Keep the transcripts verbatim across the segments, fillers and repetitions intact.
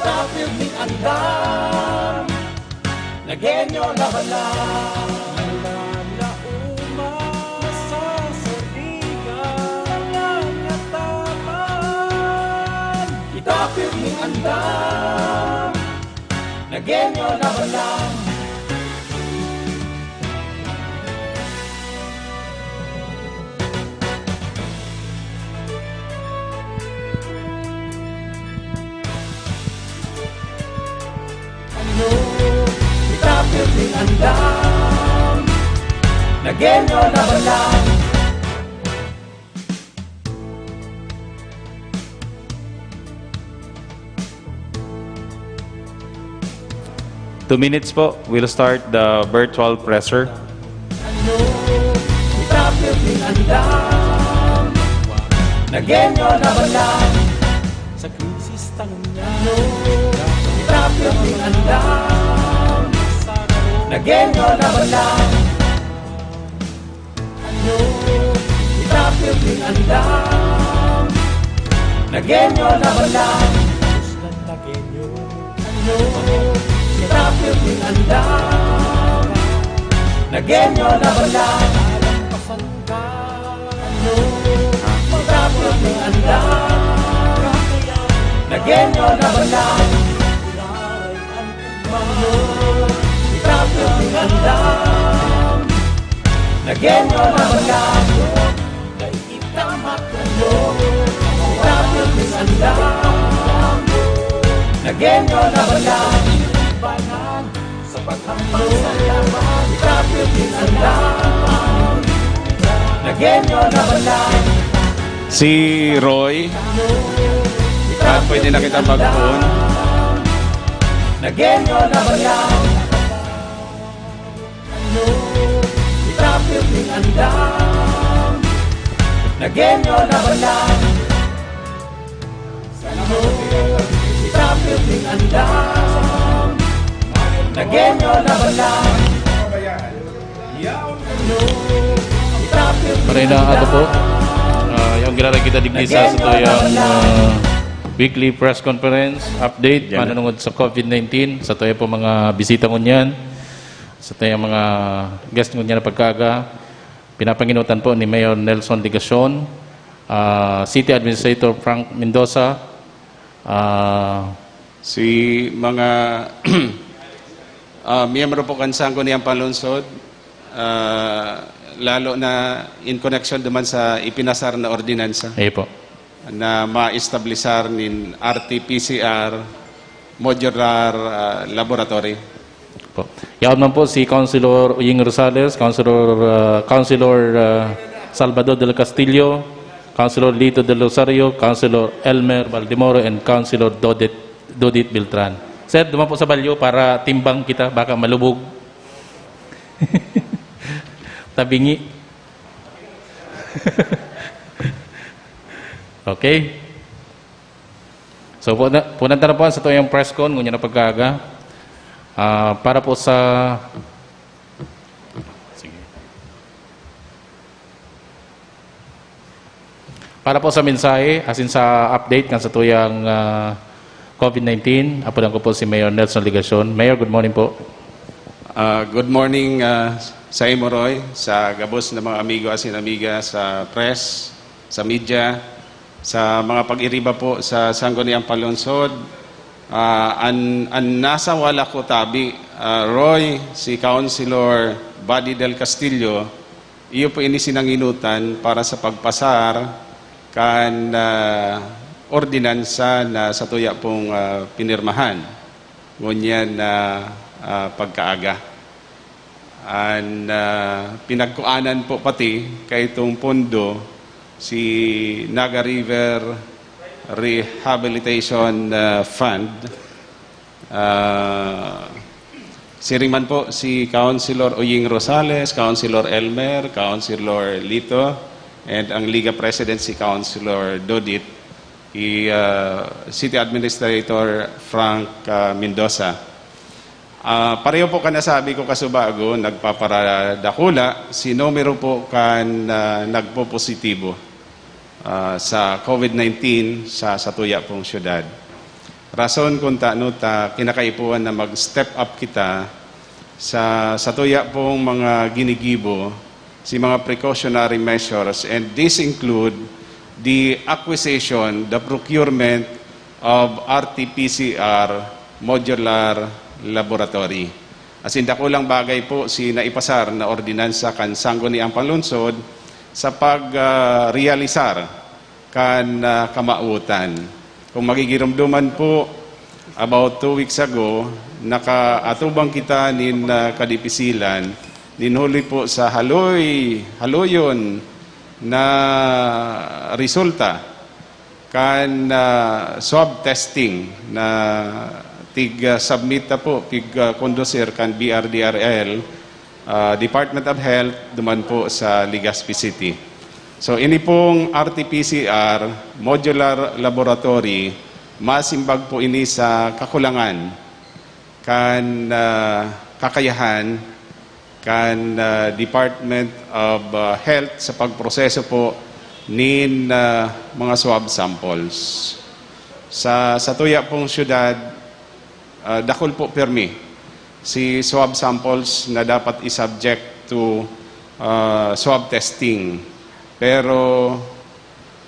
Tapil ning andam, Nagenyo laban lang. Nalalauma, nasasaligan, nangangatapan. Itapil ning andam, Nagenyo laban lang. Ano, itapil ning andam, Nagenyo laban lang. Two minutes po, we'll start the virtual presser. Ano, itapil ning andam, Nagenyo laban lang. Sa krisis tangon niya. Ano, itapil ning andam, Nagenyo laban lang. Ano, itapil ning andam, Nagenyo laban lang. Ano, itapil ning andam, Nagenyo laban lang. Ano, itapil ning andam, Nagenyo laban lang. Itapil ning andam, Nagenyo laban lang. Itapil ning andam, Nagenyo laban lang. Itapil ning andam, Nagenyo laban lang. Si Roy, ah, pwede na kita magpoon. Nagenyo laban lang. Itapil ning andam, Nagenyo laban lang. Itapil ning andam, Nagenyo laban lang. Maray na ato po. Ah, yung giraray kita digdi sa satuyang, ah, weekly press conference update manunungod sa COVID nineteen. Sa tuya po mga bisita ngunyan, sa tuyang mga guest ngunyan na pagkaaga, pinapanginutan po ni Mayor Nelson Legacion, ah, City Administrator Frank Mendoza, ah, Si mga, ah, miyembro po kan Sangguniang Panlungsod, ah, lalo na in connection duman sa ipinasar na ordinansa Iyo po. na maestablisar nin R T P C R modular, ah, laboratory. Po. Yaon man po si Councilor Uying Rosales, Councilor, ah, Councilor, ah, Salvador del Castillo, Councilor Lito del Rosario, Councilor Elmer Baldemoro, and Councilor Dodit, Dodit Beltran. Sir, duman po sa balyo para timbang kita, baka malubog. Tabingi. Okay. So, puna-, punan ta na po sa tuyang press con, ngunyan na pagkaaga. Ah, para po sa, sige. Para po sa mensahe, asin sa update kan sa tuyang, ah, COVID nineteen, apodan ko po si Mayor Nelson Legacion. Mayor, good morning po. Ah, good morning, ah, sa imo, Roy, sa gabos na mga amigo asin amiga sa press, sa media, sa mga pag-iriba po sa Sangguniang Panlungsod. Ah, an, an nasa wala ko tabi, ah, Roy, si Councilor Buddy Del Castillo, iyo po ini sinanginutan para sa pagpasar kan, ah, ordinansa na satuya pong, ah, pinirmahan ngunyan na, ah, pagkaaga. An, ah, pinagkuanan po pati kaitong pondo si Naga River Rehabilitation, ah, Fund. Ah, siring man po si Councilor Oying Rosales, Councilor Elmer, Councilor Lito, and ang Liga President si Councilor Dodit, i, ah, City Administrator Frank, ah, Mendoza. Ah, pareho po ka nasabi ko kasubago, nagpaparadakula si numero po kan, ah, nagpopositibo, ah, sa COVID nineteen sa satuya pong syudad. Rason kun tano ta kinakaipuhan na mag-step up kita sa, sa tuya pong mga ginigibo, si mga precautionary measures, and this include the acquisition, the procurement of R T P C R modular laboratory. As in, dakulang bagay po si naipasar na ordinansa kan Sangguniang Panlungsod sa pag, ah, realisar kan, ah, kamawotan. Kung magigiromdoman po, about two weeks ago, nakaatubang kita nin, ah, kadipisilan, nin huli po sa haloy, haloyon na resulta kan, ah, swab testing na tig, ah, submit na po, tig, ah, conducir kan B R D R L, ah, Department of Health, duman po sa Legazpi City. So, ini pong R T P C R modular laboratory, masimbag po ini sa kakulangan kan, ah, kakayahan kan, ah, Department of, ah, Health sa pagproseso po nin, ah, mga swab samples. Sa, sa tuya pong syudad, ah, dakul po pirmi si swab samples na dapat i-subject to, ah, swab testing. Pero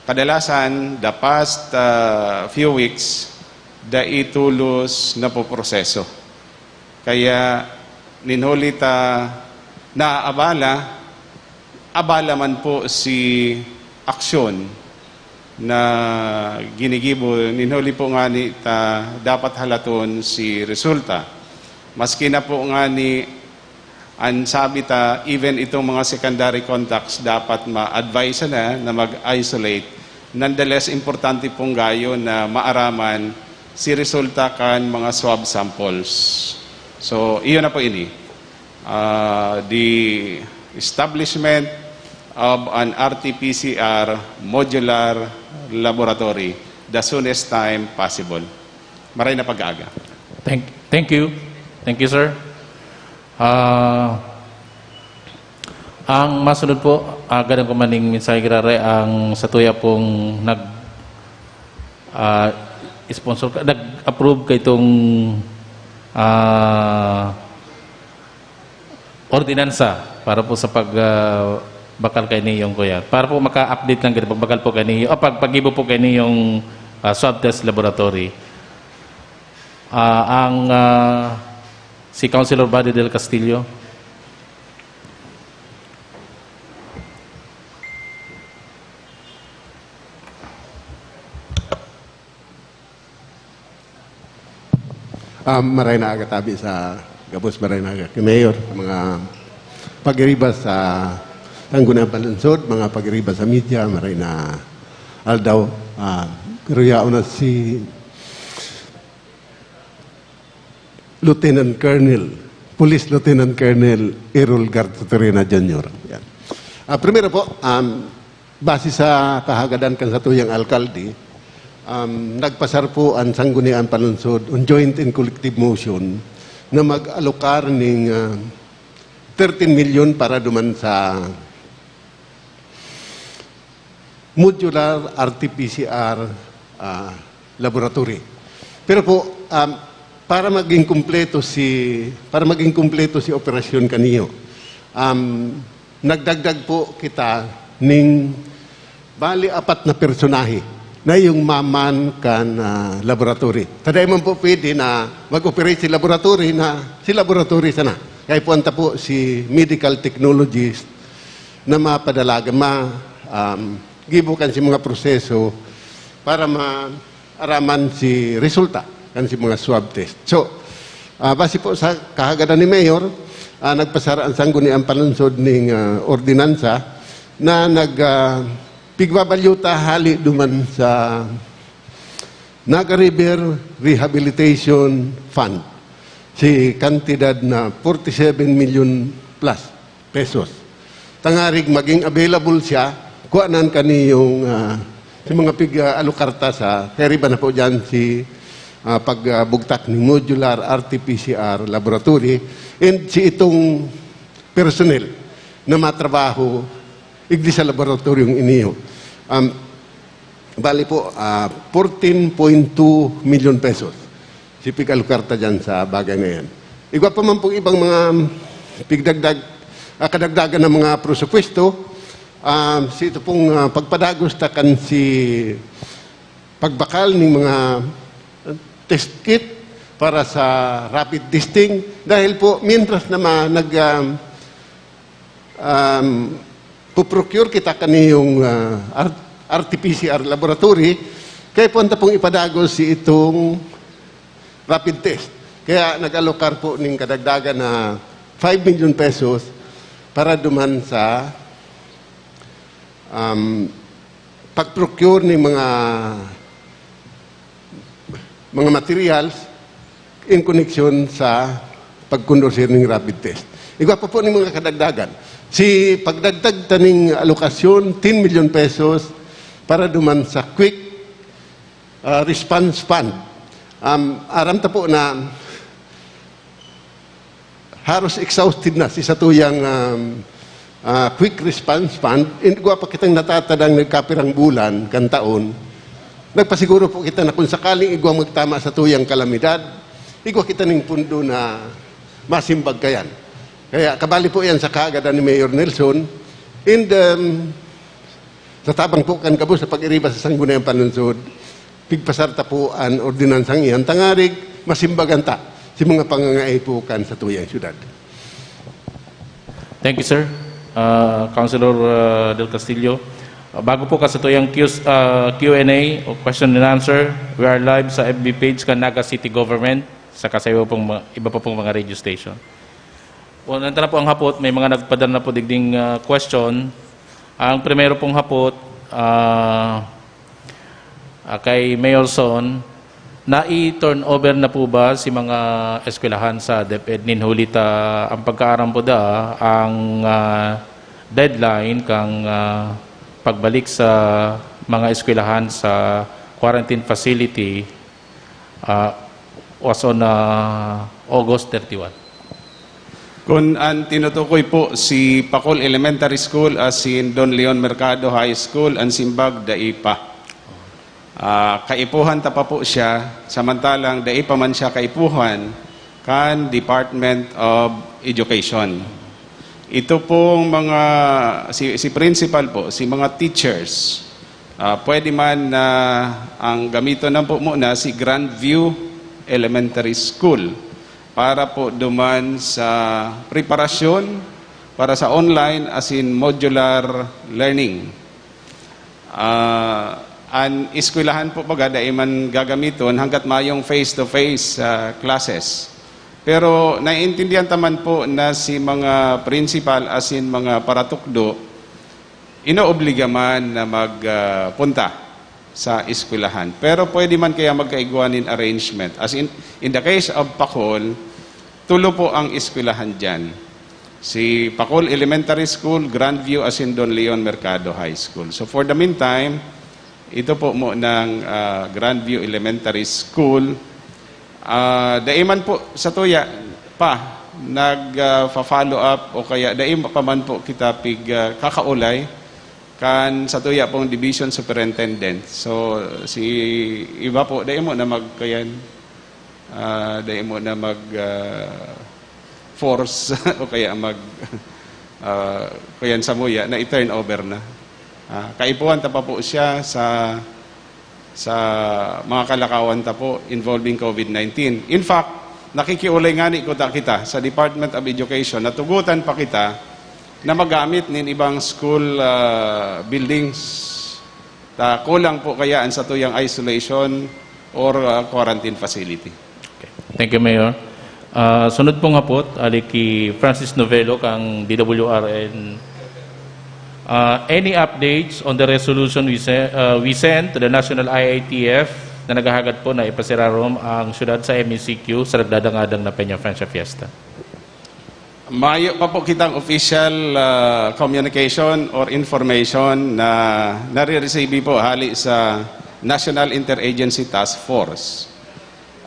kadalasan, the past, ah, few weeks, dai tolos napoproseso. Kaya, nin huli ta naabala, abala man po si aksyon na ginigibo, nin huli po ngani ta dapat halaton si resulta. Maski na po ngani an sabi ta, even itong mga secondary contacts dapat ma-advise na, na mag-isolate. Nonetheless, importante pong gayo na maaraman si resulta kan mga swab samples. So, iyon na po ini. Ah, the establishment of an R T P C R modular laboratory the soonest time possible. Maray na pag-aaga. Thank, thank you. Thank you, sir. Ah, ang masunod po, ah, ganun ko maning mensahe, Giraray, ang sa tuya pong nag, ah, sponsor, nag-approve kay itong, ah, ordinansa para po sa pag, ah, bakal kay niyong kuya. Para po maka-update lang, pagbakal po kay niyo, ah, pag, pag-ibo po kay niyong, ah, swab test laboratory. Ah, ang, ah, si Councilor Buddy Del Castillo. Um, maray na aga tabi sa gabos, maray na aga ki Mayor, mga pagiriba sa Sangguniang Panlungsod, mga pagiriba sa media, maray na aldaw. Ah, karuyaon na si Lieutenant Colonel, Police Lieutenant Colonel Errol Gartuterena Junior. Yan. Ah, primero po, um, base sa kahagadan kan satuyang alkalde, um, nagpasar po ang Sangguniang Panlungsod on joint and collective motion na mag-alokar ning, ah, thirteen million para duman sa modular R T P C R, ah, laboratory. Pero po, um, para maging kumpleto si para maging kumpleto si operasyon kaniyo, um, nagdagdag po kita ning bali apat na personahe na yung maman kan, ah, laboratory. Taday man po pwede na mag-operate si laboratory na si laboratory sana. Kaya po anta po si medical technologist na mapadalagan, ma, um, gibo kan si mga proseso para maaraman si resulta kan si mga swab test. So, ah, base po sa kahagadan ni Mayor, ah, nagpasar ang Sangguniang Panlungsod ning, ah, ordinansa na nag, ah, pigbabalyuta hali duman sa Naga River Rehabilitation Fund si kantidad na forty-seven million plus pesos. Tangarig maging available siya, kuanan kani yung, ah, sa mga pig-alukarta sa, kaya riba na po dyan si, ah, pagbugtak ni modular R T P C R laboratory and si itong personnel na matrabaho igdi sa laboratoryong iniyo. Um, Bali po, ah, fourteen point two million pesos. Si pig-alokar ta dyan sa bagay na yan. Igwa pa man pong ibang mga pigdagdag, ah, kadagdagan ng mga presupuesto, ah, si ito pong, ah, pagpadagos ta kan si pagbakal ng mga test kit para sa rapid testing. Dahil po, mientras na ma-, nag, ah, um, puprocure kita kaniyong, ah, R-, R T P C R laboratory, kaya po ang tapong ipadagos si itong rapid test. Kaya nag-alokar po ning kadagdagan na five million pesos para duman sa, um, pag-procure ng mga, mga materials in koneksyon sa pagkondusir ng rapid test. Igwa pa po ng mga kadagdagan. Si pagdagdag ta ning alokasyon, ten million pesos para duman sa quick, ah, response fund. Um, aram ta po na haros exhausted na si satuyang, um, ah, quick response fund. Igwa pa kitang natatadang nagkapirang bulan kan taon. Nagpasiguro po kita na kung sakaling igwa magtama satuyang kalamidad, igwa kita ning pundo na masimbag kayan. Kaya kabali po yan sa kaagadan ni Mayor Nelson. And, um, sa tabang po kan gabos sa pag-iriba sa Sangguniang Panlungsod, pigpasar ta po an ordinansang iyan, tangarig masimbagan ta si mga pangangaipo kan satuyang syudad. Thank you, sir. Uh, Councilor uh, Del Castillo, uh, bago po ka sa tuyang Q, uh, Q and A o question and answer, we are live sa F B page kan Naga City Government sa kasaywa pong ma- iba pa pong mga radio station. Unang na po ang hapot, may mga nagpadala na po digding uh, question. Ang primero pong hapot, uh, uh, kay Mayor Son, nai-turnover na po ba si mga eskwelahan sa DepEd nin huli ta ang pagkaaram po da, ang uh, deadline kang uh, pagbalik sa mga eskwelahan sa quarantine facility uh, was on uh, August thirty-one. Kun an tinutukoy po si Pacol Elementary School asin Don Leon Mercado High School, an simbag dai pa. Ah, kaipuhan ta pa po siya, samantalang dai pa man siya kaipuhan kan Department of Education. Ito pong mga, si, si principal po, si mga teachers, ah, pwede man na ang gamiton lang po muna si Grandview Elementary School para po duman sa preparasyon para sa online asin modular learning. Ah, an eskwelahan po baga dai man gagamiton hangga't mayong face-to-face ah, classes. Pero naiintindihan ta man po na si mga principal asin mga paratukdo inoobliga man na magpunta sa eskwelahan. Pero pwede man kaya magkaigwa nin arrangement. As in, in the case of Pacol, tulo po ang eskwelahan dyan. Si Pacol Elementary School, Grandview, asin Don Leon Mercado High School. So for the meantime, ito po muna ang ah, Grandview Elementary School. Ah, dai man po sa tuya pa nag-follow up o kaya dai pa man po kita pig ah, kakaulay kan sa tuya pong division superintendent. So si iba po dai mo na magkayan ah, dai mo na mag ah, force o kaya mag ah, kuyan samuya na i-turn over na. Ah, kaipuhan ta pa po siya sa sa mga kalakawan ta po involving COVID nineteen. In fact, nakikiulay ngani kuta kita sa Department of Education, natugutan pa kita na magamit nin ibang school ah, buildings. Ta kulang po kaya an satuyang isolation or ah, quarantine facility. Okay. Thank you, Mayor. Ah, sunod pong hapot, ali ki Francis Novelo, kang D W R N. Ah, any updates on the resolution we, se- ah, we sent to the National I I T F na naghahagad po na ipasirarom ang syudad sa M E C Q sa nagdadangadang na Peña Francia Fiesta? Mayo pa po kitang official ah, communication or information na nare-receive po hali sa National Interagency Task Force.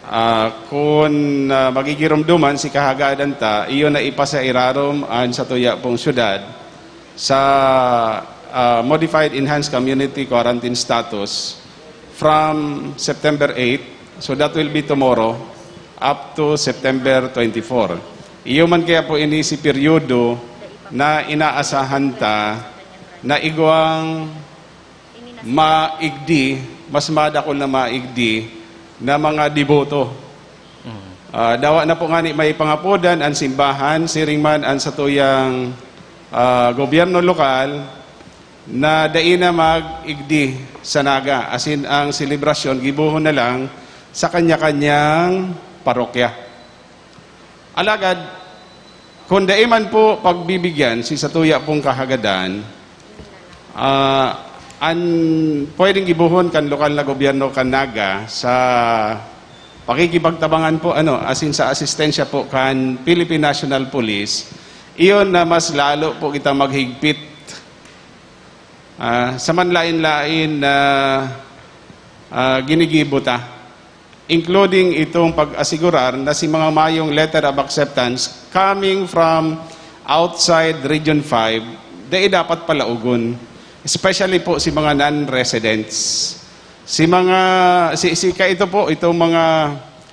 Ah, kun ah, magigiromdoman si kahagadan ta, iyo na ipasairarom an satuya pong syudad sa ah, modified enhanced community quarantine status from September eight, so that will be tomorrow, up to September twenty-four. Iyo man kaya po ini si peryodo na inaasahan ta na igwang maigdi, mas madakul na maigdi na mga deboto. Ah, dawa na po ngani may pangapodan an simbahan, siring man an satuyang, ah, gobyerno lokal, na dai na mag-igdi sa Naga, asin ang selebrasyon gibohon na lang sa kanya-kanyang parokya. Alagad, kung dai man po pagbibigyan si satuya pong kahagadan, ah, an pwedeng gibohon kan lokal na gobyerno kan Naga sa pakikipagtabangan po, ano, asin sa asistensya po kan Philippine National Police, iyon na mas lalo po kita maghigpit, ah, sa manlain-lain na, ah, ginigibo ta, including itong pag-asigurar na si mga mayong letter of acceptance coming from outside Region five, dai dapat palaugon, especially po si mga non-residents. Si mga, si, si kaito po, itong mga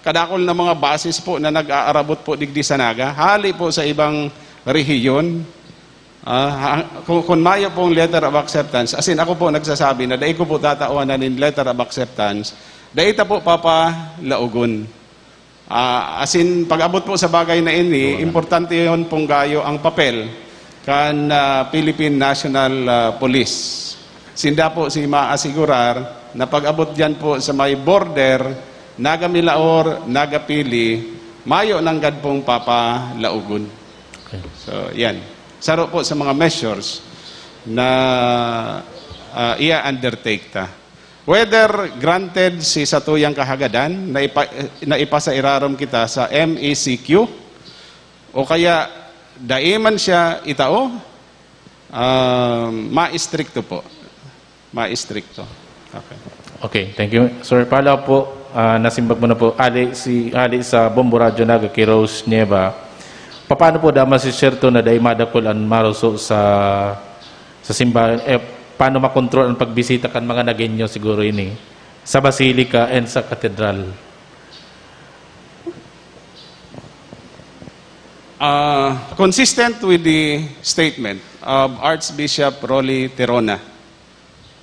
kadakol na mga buses po na nag-aarabot po digdi sa Naga, hali po sa ibang rehiyon. Ah, ha-, kung, kung mayo pong letter of acceptance, asin ako po nagsasabi na dai ko po tatawan na nin letter of acceptance, dai ta po papalaogon. Ah, asin pag-abot po sa bagay na ini, importante yon pong gayo ang papel kan, ah, Philippine National, ah, Police. Sinda po si maasigurar na pag-abot diyan po sa may border, Naga Milaor, Naga Pili, mayo nanggad pong papalaogon. Okay. So, yan. Saro po sa mga measures na, ah, iya-undertake ta. Whether granted si satuyang kahagadan na ipa-, na ipasairarom kita sa M E C Q, o kaya dai man siya itao, ah, maistrikto po. Maistrikto. Okay. Okay, thank you. Sir, follow up po, ah, nasimbag mo na po, ali, si, ali sa Bombo Radyo Naga, ki Rose Nieva. Paano po da masisirto na dai madakul an maruso sa, sa simbahan? Eh, paano makontrol ang pagbisita kan mga Nagueño siguro ini sa Basilica and sa Katedral? Ah, consistent with the statement of Archbishop Rolly Tirona,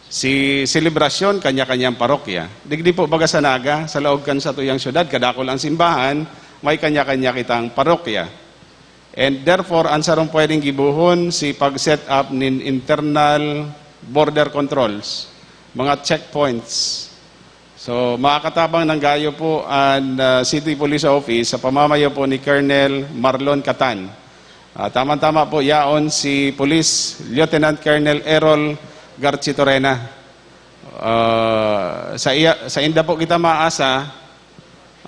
si selebrasyon kanya-kanyang parokya. Digdi po baga sa Naga, sa laog kan satuyang syudad, kadakul ang simbahan, may kanya-kanya kitang parokya. And therefore, an sarong pwedeng gibohon si pag-set up nin internal border controls, mga checkpoints. So, makakatabang ng gayo po an, ah, City Police Office sa pamamayo po ni Colonel Marlon Catan. Ah, tama-tama po, yaon si Police Lieutenant Colonel Errol Garchitorena. Ah, sa iya, sa inda po kita maasa,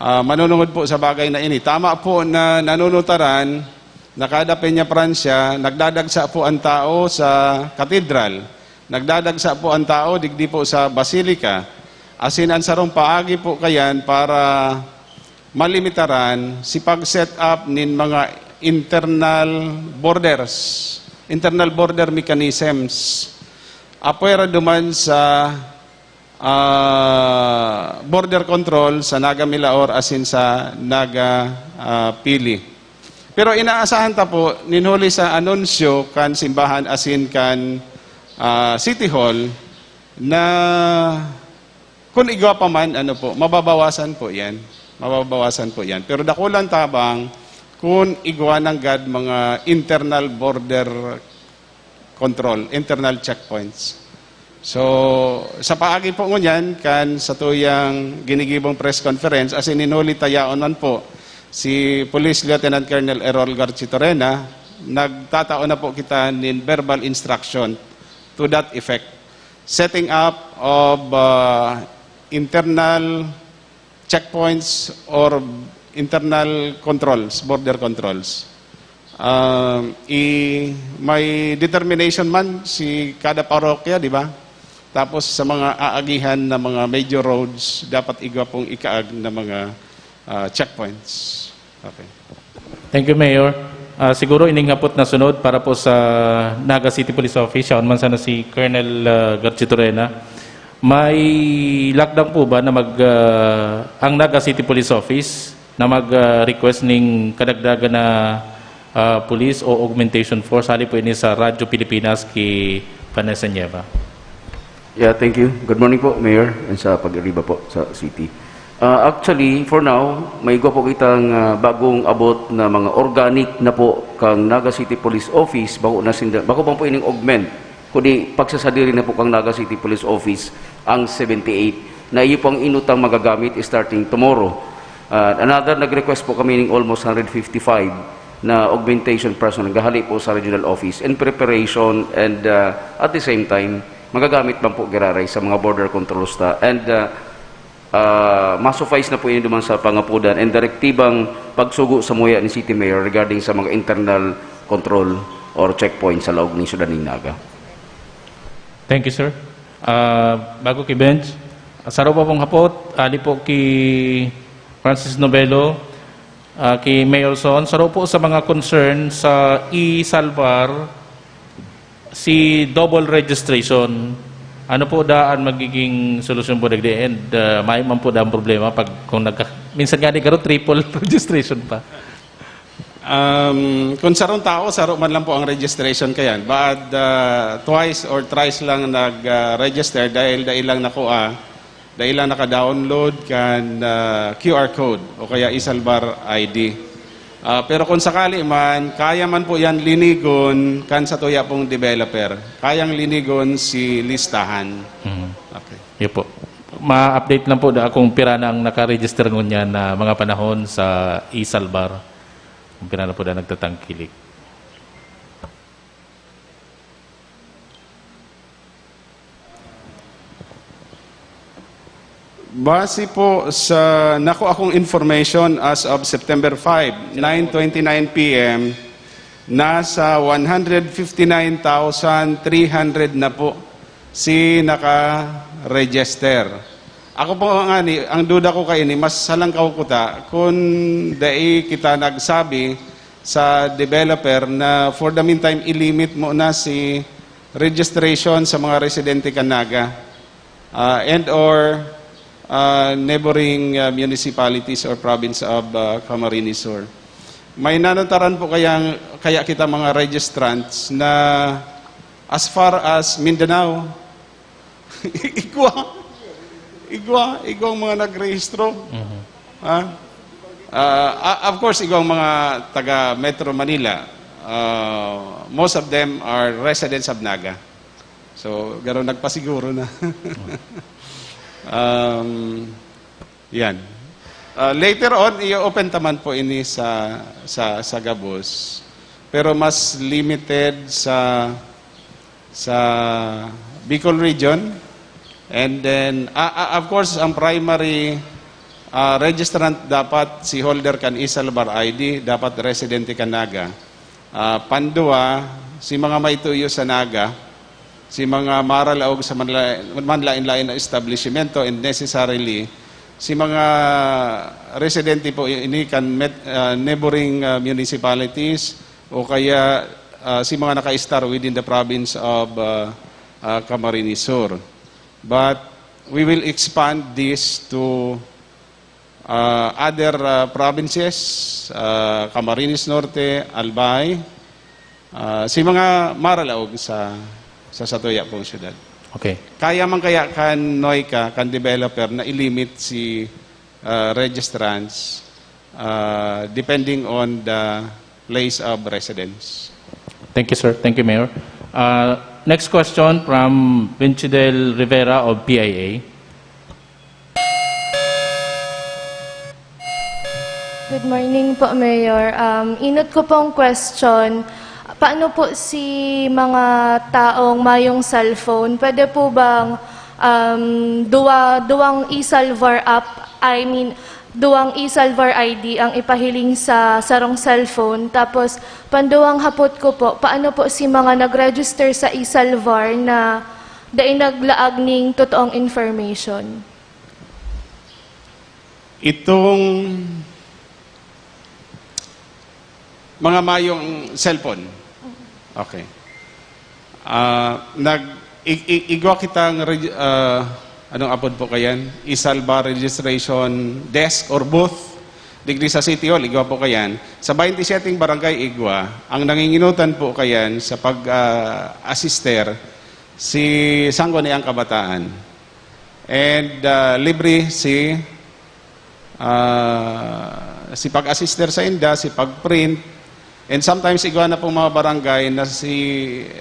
ah, manunungod po sa bagay na ini. Tama po na nanunutaran na kada Peña Francia, nagdadagsa po ang tao sa katedral. Nagdadagsa po ang tao digdi po sa Basilica. Asin an sarong paagi po kayan para malimitaran si pag-set up nin mga internal borders, internal border mechanisms. Apwera duman sa, ah, border control sa Naga Milaor asin sa Naga, ah, Pili. Pero inaasahan ta po, nin huli sa anunsyo kan simbahan asin kan, ah, City Hall, na kun igwa pa man, ano po, mababawasan po yan. Mababawasan po yan. Pero dakulang tabang kun igwa nanggad mga internal border control, internal checkpoints. So, sa paagi po ngunyan, kan satuyang ginigibong press conference, asin nin huli ta yaon man po, si Police Lieutenant Colonel Errol Garchitorena, nagtatao na po kita nin verbal instruction to that effect. Setting up of, uh, internal checkpoints or internal controls, border controls. Um, i-, may determination man si kada parokya, di ba? Tapos sa mga aagihan na mga major roads, dapat igwa pong ikaag na mga, ah, checkpoints. Okay. Thank you, Mayor. Ah, siguro ining hapot na sunod para po sa Naga City Police Office, yaon man sana si Colonel, ah, Garchitorena. May lakdang po ba na mag, ah, ang Naga City Police Office na mag, ah, request ning kadagdagan na, ah, police o augmentation force? Hali po ini sa Radyo Pilipinas ki Vanessa Nieva. Yeah, thank you. Good morning po, Mayor, and sa pag-ariba po sa city. Ah, actually, for now, may igwa po kitang ah, bagong abot na mga organic na po kang Naga City Police Office, bako na sinda, bako pa po ining augment, kundi pagsasadiri na po kang Naga City Police Office ang seventy-eight na iyo pong inutang magagamit starting tomorrow. Ah, another nag-request po kami ng almost one hundred fifty-five na augmentation personnel gahali po sa regional office in preparation and ah, at the same time magagamit man po giraray sa mga border controls ta and ah, ah, masuffice na po ini duman sa pangapudan and direktibang pagsugo sa muya ni City Mayor regarding sa mga internal control or checkpoint sa laog ni Syudad nin Naga. Thank you, sir. Ah, bago ki Benj, saro pa pong hapot, ali po ki Francis Novelo, ah, ki Mayor Son, saro po sa mga concern sa e-Salvar, si double registration. Ano po daan magiging solusyon po digdi? And ah, may man po daan problema pag kung nagka, minsan nga ni garo triple registration pa. Um, kung sarong tao, saro man lang po ang registration kayan. But uh, twice or thrice lang nag-register dahil dai lang nakua, dai lang naka-download kan uh, Q R code o kaya e-Salvar I D. Uh, pero kung sakali man, kaya man po yan linigon kan sa tuya pong developer. Kayang linigon si listahan. Mhm. Okay. Yun po. Ma-update lang po da kung pira na ang nakaregister ngunyan na mga panahon sa e-Salvar. Kung pira na po na nagtatangkilik. Base po sa nakuha kong information as of September five, nine twenty-nine p m, nasa one hundred fifty-nine thousand three hundred na po si naka-register. Ako po nga ni, ang duda ko kaini, mas halangkaw ko ta kung dai kita nagsabi sa developer na for the meantime, ilimit mo na si registration sa mga residente kan Naga uh, and or uh, neighboring uh, municipalities or province of uh, Camarines Sur. May nanataran po kaya, kaya kita mga registrants na as far as Mindanao, igwa, igwa, igwang mga nagrehistro. Mm-hmm. Ha? Uh, of course, igwang mga taga Metro Manila, uh, most of them are residents of Naga. So, garo nagpasiguro na. um, yan. Uh, later on, i-open taman po ini sa, sa, sa gabos. Pero mas limited sa sa Bicol region. And then, uh, uh, of course, ang primary uh, registrant dapat si holder kan e-Salvar I D, dapat residente kan Naga. Uh, pandua, si mga maituyo sa Naga, si mga maralaog sa manlain-lain na establishmento and necessarily si mga residente po ini kan met, uh, neighboring uh, municipalities o kaya uh, si mga naka-star within the province of uh, uh, Camarines Sur. But we will expand this to uh, other uh, provinces, uh, Camarines Norte, Albay, uh, si mga maralaog sa sa satuya pong syudad. Okay. Kaya man kaya kan NOICA, kan developer, na ilimit si uh, registrants uh, depending on the place of residence. Thank you, sir. Thank you, Mayor. Uh, next question from Vincidel Rivera of P I A. Good morning po, Mayor. Um, inot ko pong question, paano po si mga taong mayong cellphone? Pwede po bang um, duwa, duwang e-Salvar app, I mean, duwang e-Salvar I D ang ipahiling sa sarong cellphone? Tapos, panduwang hapot ko po, paano po si mga nag-register sa e-Salvar na dai naglaag ning totoong information? Itong mga mayong cellphone. Okay. Ah, nag i- i- igwa kitang reg- ah, Anong apod po kayan? Isalba Registration Desk or Booth. Digdi sa City Hall, igwa po kayan. Sa twenty-seven barangay igwa, ang nanginginutan po kayan sa pag-assister si Sangguniang Kabataan. And ah, libre si ah, si pag-assister sa inda, si pag-print, and sometimes igwa na pong mga barangay na si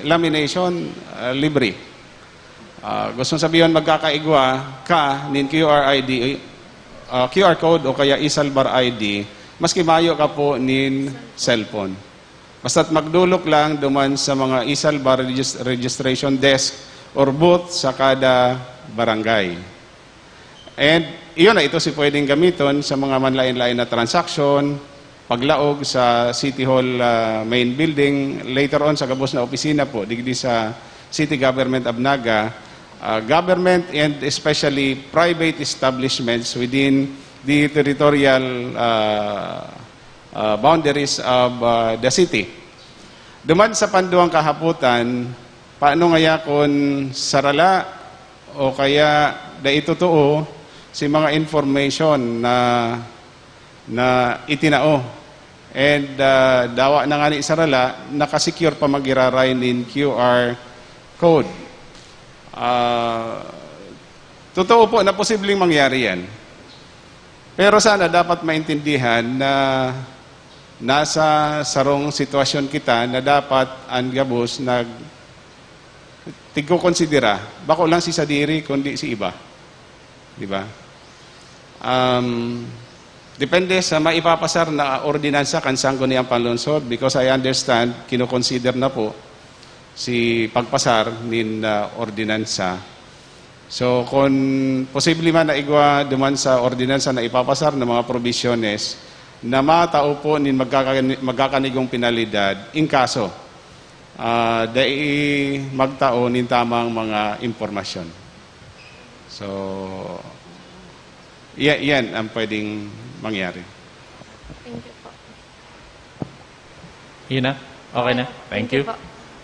lamination ah, libre. Ah, gustong sabihin, magkakaigwa ka nin Q R I D, ah, Q R code o kaya Isalbar I D, maski mayo ka po nin cellphone. Basta't magdolok lang duman sa mga Isalbar regis-, registration desk or booth sa kada barangay. And iyon na ito si pwedeng gamiton sa mga manlain-lain na transaksyon, paglaog sa City Hall ah, main building, later on sa gabos na opisina po, digdi sa City Government of Naga, ah, government and especially private establishments within the territorial ah, ah, boundaries of ah, the city. Duman sa panduang kahapotan, paano ngaya kun sarala o kaya dai totoo si mga information na, na itinao? And ah, dawa na ngani sarala, nakasecure pa magiraray nin Q R code. Ah, totoo po na posibleng mangyari yan. Pero sana dapat maintindihan na nasa sarong sitwasyon kita na dapat an gabos nag tigkokonsidera, bako lang si sadiri, kundi si iba. Di ba? Um, depende sa maipapasar na ordinansa kan Sangguniang Panlungsod, because I understand, kinokonsider na po si pagpasar nin ah, ordinansa. So, kung posible man na igwa duman sa ordinansa na ipapasar ng mga provisiones na matao po nin magkakani-, magkakanigong penalidad in kaso ah, dai magtao nin tamang mga impormasyon. So, iya-, iyan ang pwedeng mangyari. Thank you po. Yun na? Okay na? Thank you. po.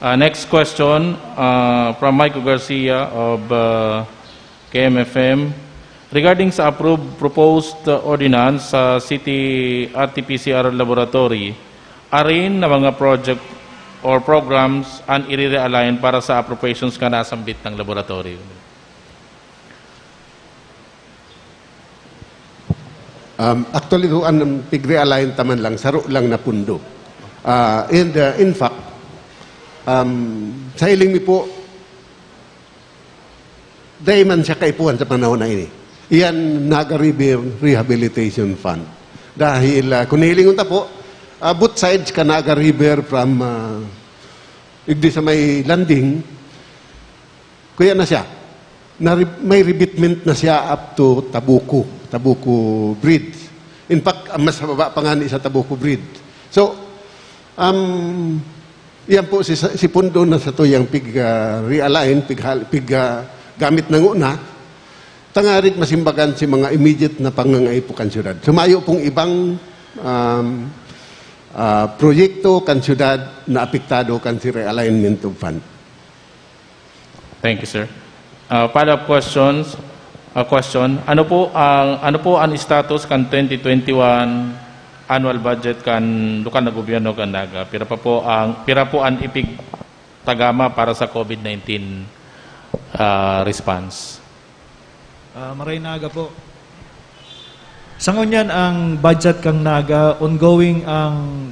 Uh, next question uh, from Michael Garcia of uh, K M F M. Regarding sa approved proposed uh, ordinance sa City R T P C R Laboratory, arin na mga project or programs an i-realign para sa appropriations na nasambit ng laboratory? Um, actually, doon ang pig-realign ta man lang, saro lang na pundo. Ah, and uh, in fact, um, sa hiling mi po, dai man siya kaipuhan sa panahon na ini. Iyan Naga River Rehabilitation Fund. Dahil uh, kung hilingon ta po, uh, both sides ka Naga River from uh, igdi sa may landing, kuya na siya. Na, may revetment na siya up to Tabuco, Tabuco Bridge. In fact, ang mas mababa pa nga ni sa Tabuco Bridge. So, um, yan po si, si Pundo na sa tuyang pig uh, realign, pig, pig uh, gamit na nguna. Tangarit masimbagan si mga immediate na pangangaipo kan syudad. Sumayo pong ibang um, uh, proyekto kan syudad na apektado kan si realignment of fund. Thank you, sir. Uh, follow-up questions. Uh, question, ano po ang ano po ang status kan twenty twenty-one annual budget kan lokal na gobyerno kan Naga? Pira pa po ang pira po ang ipigtagama para sa COVID nineteen uh, response? Uh, Maray Naga po. Sa ngunyan ang budget kang Naga, ongoing ang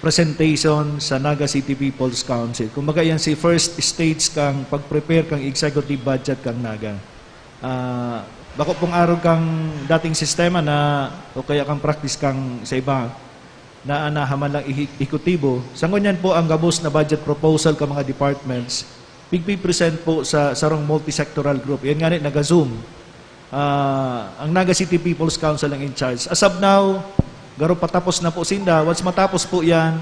presentation sa Naga City People's Council. Kumbaga yan si first stage kang pag-prepare kang executive budget kang Naga. Ah, bako pong arog kang dating sistema na o kaya kang practice kang sa iba na anahaman lang ihi- ikutibo. Sa ngunyan po ang gabos na budget proposal ka mga departments, pigpipresent po sa sarong multisectoral group. Yan nga ni, naga-zoom. Ah, ang Naga City People's Council ang in charge. As of now, garo patapos na po sinda. Once matapos po yan,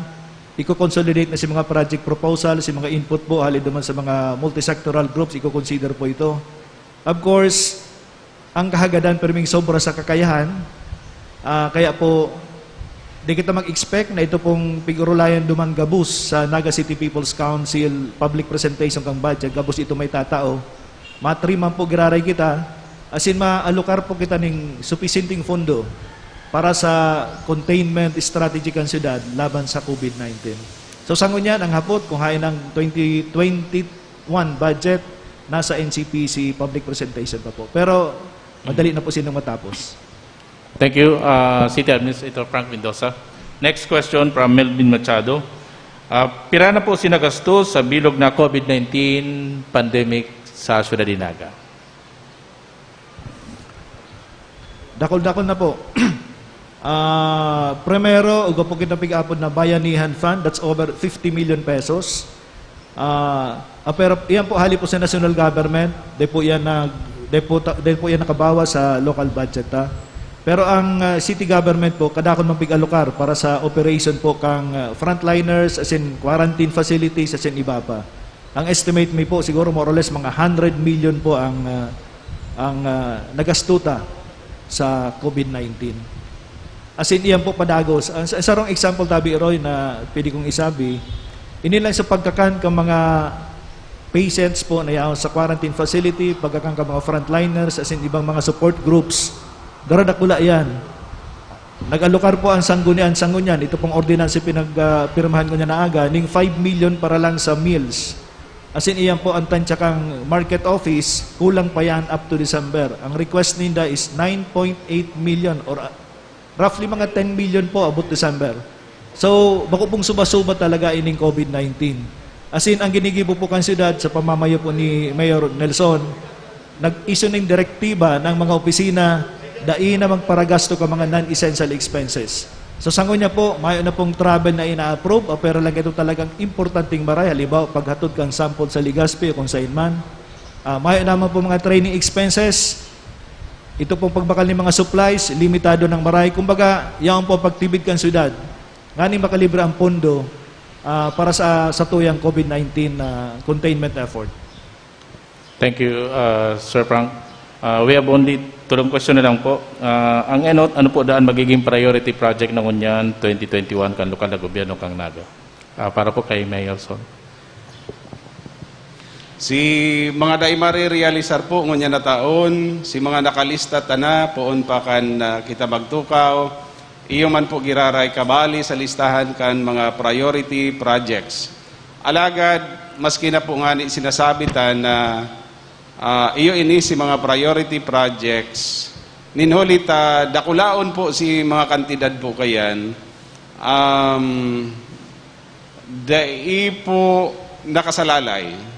i-consolidate na si mga project proposal, si mga input po, halid naman sa mga multisectoral groups, i-consider po ito. Of course, ang kahagadan perming sobra sa kakayahan, ah, kaya po, di kita mag-expect na ito pong pigurulayan duman gabos sa Naga City People's Council public presentation kang budget, gabos ito may tatao. Matri man po giraray kita, Asin maalokar po kita ning supisyenteng pondo para sa containment strategy kan syudad laban sa COVID nineteen. So, sa ngunyan, ang hapot, kung hain ang twenty twenty-one budget, nasa N C P C public presentation pa po. Pero, madali na po sinong matapos. Thank you, uh, City Administrator Frank Mendoza. Next question from Melvin Machado. Uh, pira na po sinagastos sa bilog na COVID nineteen pandemic sa Syudad de Naga? Dakol-dakol na po. Ah, primero, uga po kita pig-apod na Bayanihan Fund, that's over fifty million pesos. Ah, ah, pero iyan po hali po sa national government, di po yan nag di po, ta- di po yan nakabawas sa local budget, ha. Pero ang ah, city government po, kadakon man pig-alokar para sa operation po kang ah, frontliners, as in quarantine facilities, as in iba pa. Ang estimate mi po, siguro more or less mga hundred million po ang ah, ang ah, nagastuta sa COVID nineteen. As in, iyan po padagos. Ang sa- sarong example, tabi, Roy, na pwede kong isabi, ini lang sa pagkakan ka mga patients po na yaon sa quarantine facility, pagkakan ka mga frontliners, as in ibang mga support groups, daradakula yan. Nag-alokar po ang sanggunian, sanggunian, ito pong ordinansa pinagpirmahan ko niya na aga, ning five million para lang sa meals. As in, iyan po ang tansya kang market office, kulang pa yan up to December. Ang request ninda is nine point eight million or uh, roughly mga ten million po abot December. So, bako pong suba-suba talaga ining COVID nineteen. As in, ang ginigibo po kan syudad sa pamamayo po ni Mayor Nelson, nag-issue ning direktiba ng mga opisina, dai na magparagasto ka mga non-essential expenses. So, sa ngunyan po, mayo na pong travel na ina-approve, ah, pero lang ito talagang importanteng maray. Halimbawa, paghatod kang sample sa Legazpi o kung saan man. Ah, mayo naman po mga training expenses. Ito pong pagbakal ng mga supplies, limitado ng maray. Kumbaga, yaon po pagtibid kan syudad. Nganing makalibre ang pondo ah, para sa, sa tuyang COVID nineteen na containment effort. Thank you, uh, Sir Frank. Uh, we have only tulong question na lang po. Uh, ang enot, ano po daan magiging priority project na ngunyan twenty twenty-one kan lokal na gobyerno kang Naga? Uh, para po kay Mayor Son. Si mga dai marirealisar po ngunyan na taon, si mga nakalista tana poon pa kan ah, kita magtukaw, iyo man po giraray kabali sa listahan kan mga priority projects. Alagad, maski na po ngani sinasabi ta na ah, iyo ini si mga priority projects, nin huli ta dakulaon po si mga kantidad po kayan, um, dai po nakasalalay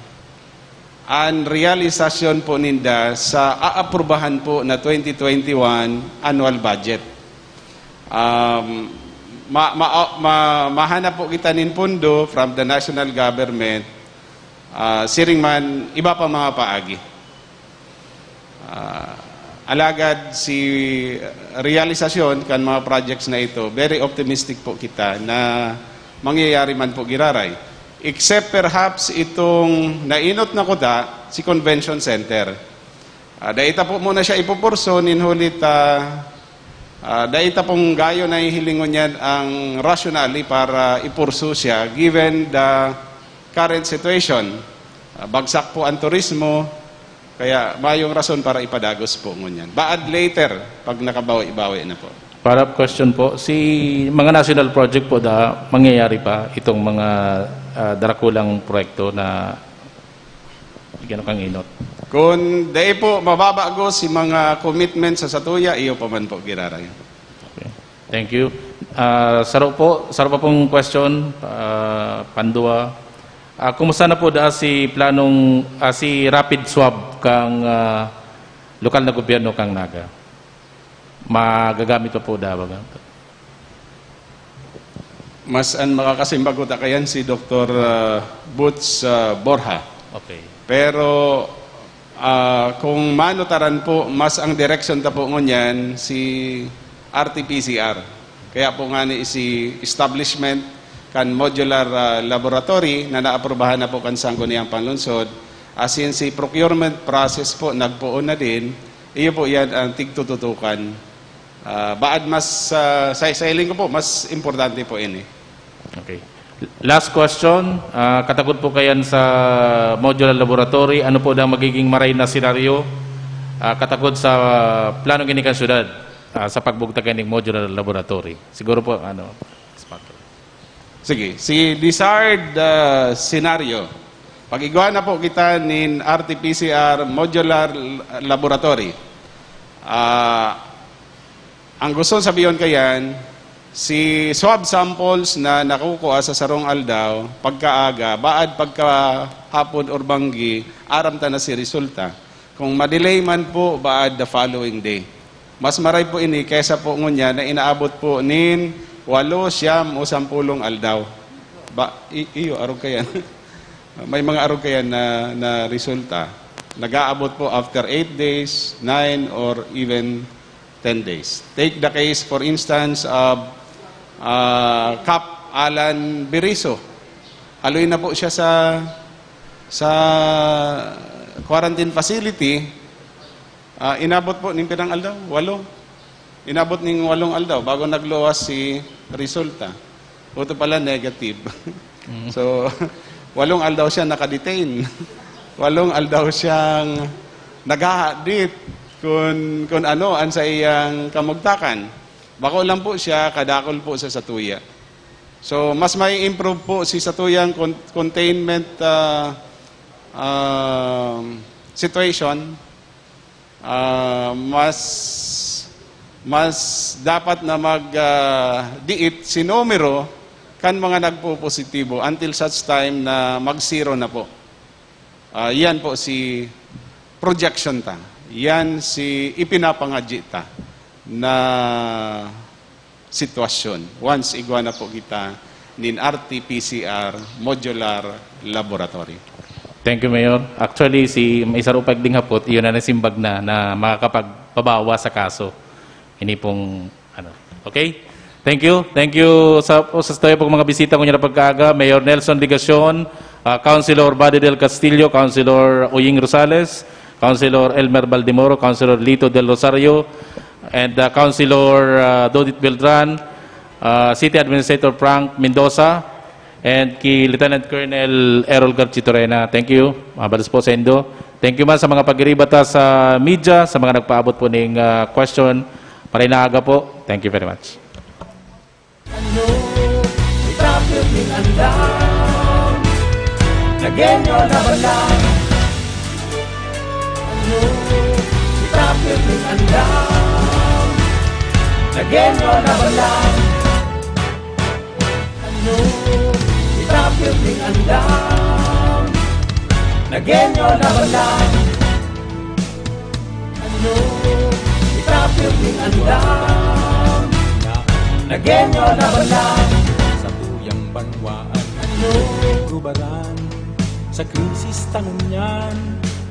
an realisasyon po ninda sa aaprubahan po na twenty twenty-one annual budget. Um, ma, ma, ma, mahanap po kita nin pondo from the national government, ah, siring man iba pa mga paagi. Ah, alagad si realisasyon kan mga projects na ito, very optimistic po kita na mangyayari man po giraray. Except perhaps itong nainot na kuta, si Convention Center. Ah, dai ta po muna siya ipupurso, nin huli ta, ah, dai ta pong gayo nahihiling ngunyan ang rationale para ipurso siya given the current situation. Ah, bagsak po ang turismo, kaya mayong rason para ipadagos po ngunyan. Baad later, pag nakabawi-bawi na po. Follow-up question po, si mga national project po da, mangyayari pa itong mga ah, darakulang proyekto na gano'n kang inot? Kung dai po mababago si mga commitment sa satuya, iyo pa man po giraray. Okay. Thank you. Ah, saro po, saro pa pong question, ah, pandua. Ah, kumusta na po da si planong, ah, si rapid swab kang ah, lokal na gobyerno kang Naga? Magagamit pa po da, baga? Mas an makakasimbag ko ta kayan si Doktor ah, Boots ah, Borja. Okay. Pero ah, kung manutaran po, mas ang direksyon ta po ngunyan si R T P C R. Kaya po nga ni si establishment kan modular ah, laboratory na naaprubahan na po kan Sangguniang Panlungsod, asin si procurement process po nagpoon na din, iyo po yan ang tigtututukan. Ah, baad mas, ah, sa, sa hiling ko po, mas importante po ini. Okay. Last question, ah, katakot po kayan sa modular laboratory, ano po ang magiging maray na senaryo ah, katakod sa plano gini kan syudad, ah, sa pagbugtak ning modular laboratory? Siguro po, ano, Inspector. Sige, si desired, ah, scenario, pag-igwa na po kita nin R T P C R modular l-, laboratory. Ah, ang gusto sabihon kayan, si swab samples na nakukuha sa sarong aldaw, pagkaaga, baad pagkahapon or banggi, aram ta na si resulta. Kung ma-delay man po, baad the following day. Mas maray po ini kaysa po ngunyan na inaabot po nin walo, siyam o sampolong aldaw. Ba, i-, iyo, arog kayan. May mga arog kayan na, na resulta. Nag-aabot po after eight days, nine, or even ten days. Take the case, for instance, of, ah, Kap Alan Beriso. Haloy na po siya sa, sa quarantine facility. Ah, inabot po ning pirang aldaw? Walo. Inabot ning walong aldaw bago nagluwas si resulta. Buto pala negative. Mm. So, walong aldaw siya nakadetain. Walong aldaw siyang naghahadit kun, kun ano an saiyang kamugtakan. Bako lang po siya, kadakul po sa satuya. So, mas may improve po si satuyang con-, containment, ah, um, situation. Ah, mas, mas dapat na mag, ah, diit si numero kan mga nagpopositibo until such time na mag-zero na po. Ah, yan po si projection ta. Yan si ipinapangadyi ta na sitwasyon once igwa na po kita nin R T P C R modular laboratory. Thank you, Mayor. Actually, si, may sarong pagding hapot, iyon na nasimbag na, na makakapagpabawa sa kaso. Ini pong, ano. Okay? Thank you. Thank you sa, sa tayo pong mga bisita ngunyan na pagkaaga. Mayor Nelson Legacion, ah, Councilor Buddy Del Castillo, Councilor Uying Rosales, Councilor Elmer Baldemoro, Councilor Lito Del Rosario, and, uh, Councilor, uh, Dodit Beltran, uh, City Administrator Frank Mendoza, and ki Lieutenant Colonel Errol Garchitorena. Thank you. Mabalos po sa indo. Thank you man sa mga pagiriba ta sa media, sa mga nagpaabot po ning, uh, question. Maray na aga po. Thank you very much. Ano, itapir nin andam na genyo na balang? Ano, itapir nin andam na genyo na balang? Ano, itapir nin andam na genyo na balang? Ano, itapir nin andam na genyo na balang? Sa tuyang banwaan, ano, gubaran sa krisis ta ngunyan,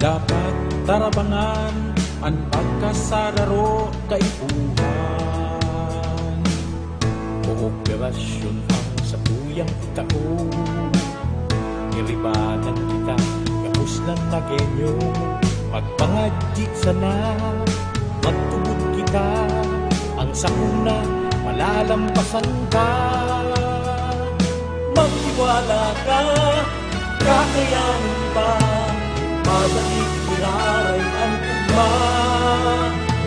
dapat tarabangan an pagkasararo kaipuhan. Kooperasyon ang satuyang tao. Iribanan kita, gabos lang na genyo. Magpangadyi sana, magtubod kita. Ang sakuna, malalampasan ka. Magtiwala ka, kakayanin pa. Mabalik iraray ang ugma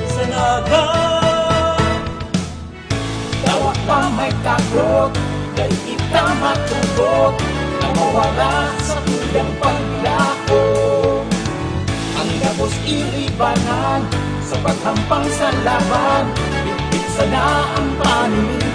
sa naga. Dawa pa may takot, dai kita matubod na mawara sa tuyang paglaom. Ang gabos iribanan sa paghampang sa laban, bitbit sana ang panin.